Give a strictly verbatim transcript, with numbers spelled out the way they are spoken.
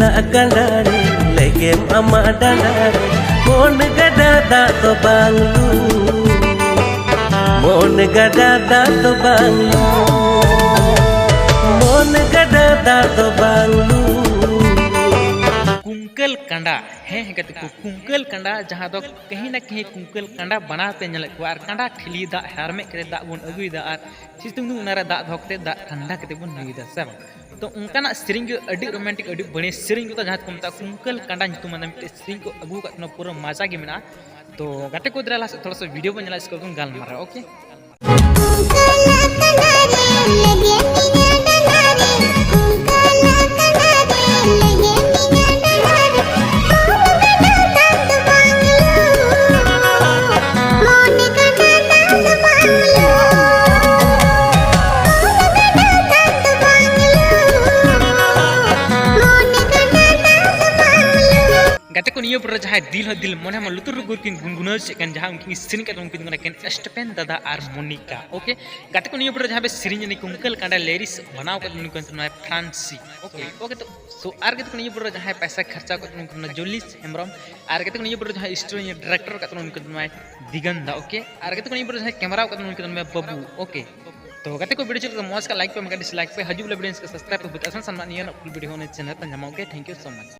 ᱫᱟᱜ ᱠᱟᱸᱰᱟ ᱨᱮ ᱞᱮᱜᱮᱢ ᱟᱢᱟᱜ ᱰᱟᱸᱰᱟ ᱨᱮ, ᱢᱚᱱ ᱜᱟᱰᱟ ᱫᱟᱜ ᱫᱚ ᱵᱟᱝ ᱞᱩ, ᱢᱚᱱ ᱜᱟᱰᱟ ᱫᱟᱜ ᱫᱚ ᱵᱟᱝ ᱞᱩ, ᱢᱚᱱ ᱜᱟᱰᱟ ᱫᱟᱜ ᱫᱚ ᱵᱟᱝ ᱞᱩ᱾ ᱠᱩᱝᱠᱟᱹᱞ ᱠᱟᱸᱰᱟ, ᱦᱮᱸ ᱦᱮᱸ ᱜᱟᱛᱮ ᱠᱚ, ᱠᱩᱝᱠᱟᱹᱞ ᱠᱟᱸᱰᱟ, ᱡᱟᱦᱟᱸ ᱫᱚ ᱠᱟᱹᱦᱤ ᱱᱟ ᱠᱟᱹᱦᱤ ᱠᱩᱝᱠᱟᱹᱞ ᱠᱟᱸᱰᱟ ᱵᱟᱱᱟᱣ ᱛᱮ ᱧᱮᱞᱮᱫ ᱠᱚᱣᱟ, ᱟᱨ ᱠᱟᱸᱰᱟ ᱴᱷᱤᱞᱤ ᱫᱟᱜ ᱦᱮᱨᱢᱮᱫ ᱠᱟᱛᱮ ᱫᱟᱜ ᱵᱚᱱ ᱟᱹᱜᱩᱭᱮᱫᱟ, ᱟᱨ ᱥᱤᱛᱩᱝ ᱫᱤᱱ ᱚᱱᱟᱨᱮ ᱫᱟᱜ ᱫᱚᱦᱚ ᱠᱟᱛᱮ ᱫᱟᱜ ᱴᱷᱟᱱᱰᱟ ᱠᱟᱛᱮ ᱵᱚᱱ ᱧᱩᱭᱮᱫᱟ, ᱥᱮ ᱵᱟᱝ? ᱛᱚ ᱚᱱᱠᱟᱱᱟᱜ ᱥᱮᱨᱮᱧ ᱜᱮ ᱟᱹᱰᱤ ᱨᱳᱢᱟᱱᱴᱤᱠ, ᱟᱹᱰᱤ ᱵᱟᱹᱲᱤᱡ ᱥᱮᱨᱮᱧ ᱠᱚᱫᱚ, ᱡᱟᱦᱟᱸ ᱫᱚᱠᱚ ᱢᱮᱛᱟᱜᱼᱟ ᱠᱩᱝᱠᱟᱹᱞ ᱠᱟᱸᱰᱟ ᱧᱩᱛᱩᱢ ᱟᱱᱟᱜ ᱢᱤᱫᱴᱮᱡ ᱥᱮᱨᱮᱧ ᱠᱚ ᱟᱹᱜᱩ ᱟᱠᱟᱫ ᱛᱟᱦᱮᱱᱟ, ᱯᱩᱨᱟᱹ ᱢᱟᱡᱟ ᱜᱮ ᱢᱮᱱᱟᱜᱼᱟ᱾ ᱛᱚ ᱜᱟᱛᱮ ᱠᱚ, ᱫᱮᱞᱟ ᱞᱟᱦᱟ ᱥᱮᱫ ᱛᱷᱚᱲᱟ ᱥᱟ ᱵᱷᱤᱰᱤᱭᱳ ᱵᱚᱱ ᱧᱮᱞᱟ, ᱤᱥᱠᱮ ᱵᱟᱫ ᱵᱚᱱ ᱜᱟᱞᱢᱟᱨᱟᱣᱟ, ᱳᱠᱮ? ᱜᱟᱛᱮ ᱠᱚ, ᱱᱤᱭᱟᱹ ᱯᱚᱨᱮ ᱡᱟᱦᱟᱸᱭ ᱫᱤᱞ ᱦᱚᱸ ᱫᱤᱞ, ᱢᱚᱱᱮ ᱦᱚᱸ ᱞᱩᱛᱩᱨ ᱨᱮ ᱜᱩᱨ ᱠᱤᱱ ᱜᱩᱱᱜᱩᱱᱟᱹᱣ ᱪᱮᱫ ᱠᱟᱱ, ᱡᱟᱦᱟᱸ ᱩᱱᱠᱤᱱ ᱥᱮᱨᱮᱧ ᱠᱟᱛᱮ ᱩᱱᱠᱤᱱ ᱫᱚ ᱠᱟᱱᱟ ᱠᱤᱱ ᱥᱴᱮᱯᱮᱱ ᱫᱟᱫᱟ ᱟᱨ ᱢᱚᱱᱤᱠᱟ, ᱳᱠᱮ? ᱜᱟᱛᱮ ᱠᱚ, ᱱᱤᱭᱟᱹ ᱯᱚᱨᱮ ᱡᱟᱦᱟᱸ ᱵᱮᱥ ᱥᱮᱨᱮᱧ ᱡᱟᱹᱱᱤᱡ ᱠᱩᱝᱠᱟᱹᱞ ᱠᱟᱸᱰᱟ ᱞᱮᱨᱤᱥ ᱵᱮᱱᱟᱣ ᱠᱟᱛᱮ ᱩᱱᱤ ᱠᱟᱱ ᱛᱟᱦᱮᱱᱟᱭ ᱯᱷᱨᱟᱱᱥᱤ, ᱳᱠᱮ? ᱳᱠᱮ, ᱛᱚ ᱥᱳ ᱟᱨ ᱜᱟᱛᱮ ᱠᱚ, ᱱᱤᱭᱟᱹ ᱯᱚᱨᱮ ᱡᱟᱦᱟᱸᱭ ᱯᱚᱭᱥᱟ ᱠᱷᱚᱨᱪᱟ ᱠᱟᱛᱮ ᱩᱱᱤ ᱠᱟᱱᱟ ᱡᱚᱞᱤᱥ ᱦᱮᱢᱵᱨᱚᱢ, ᱟᱨ ᱜᱟᱛᱮ ᱠᱚ, ᱱᱤᱭᱟᱹ ᱯᱚᱨᱮ ᱡᱟᱦᱟᱸᱭ ᱥᱴᱳᱨᱤ ᱰᱤᱨᱮᱠᱴᱚᱨ ᱠᱟᱛᱮ ᱩᱱᱤ ᱠᱟᱱ ᱛᱟᱦᱮᱱᱟᱭ ᱫᱤᱜᱟᱱ ᱫᱟ, ᱳᱠᱮ? ᱟᱨ ᱜᱟᱛᱮ ᱠᱚ, ᱱᱤᱭᱟᱹ ᱯᱚᱨᱮ ᱡᱟᱦᱟᱸᱭ ᱠᱮᱢᱮᱨᱟ ᱠᱟᱛᱮ ᱩᱱᱤ ᱠᱟᱱ ᱛᱟᱦᱮᱱᱟᱭ ᱵᱟᱹᱵᱩ, ᱳᱠᱮ? ᱛᱚ ᱜᱟᱛᱮ ᱠᱚ, ᱵᱷᱤᱰᱤᱭᱳ ᱪᱮᱫ ᱞᱮᱠᱟ ᱢᱚᱡᱽ ᱠᱟᱜ, ᱞᱟᱭᱤᱠ ᱯᱮ, ᱢᱮᱱᱠᱷᱟᱱ ᱰᱤᱥᱞᱟᱭᱤᱠ ᱯᱮ, ᱦᱤᱡᱩᱜ ᱵᱚᱞᱮ ᱵᱷᱤᱰᱤᱭᱳ ᱥᱟᱵᱥᱠᱨᱟᱭᱤᱵ ᱯᱮ, ᱟᱥᱟᱱ ᱥᱟᱱᱢᱟ ᱱᱤᱭᱟᱹ ᱨᱮᱱᱟᱜ ᱯᱷᱩᱞ ᱵᱷᱤᱰᱤᱭᱳ ᱦᱚᱸ ᱪᱮᱱᱮᱞ ᱯᱮ ᱧᱟᱢᱟ, okay? Thank you so much.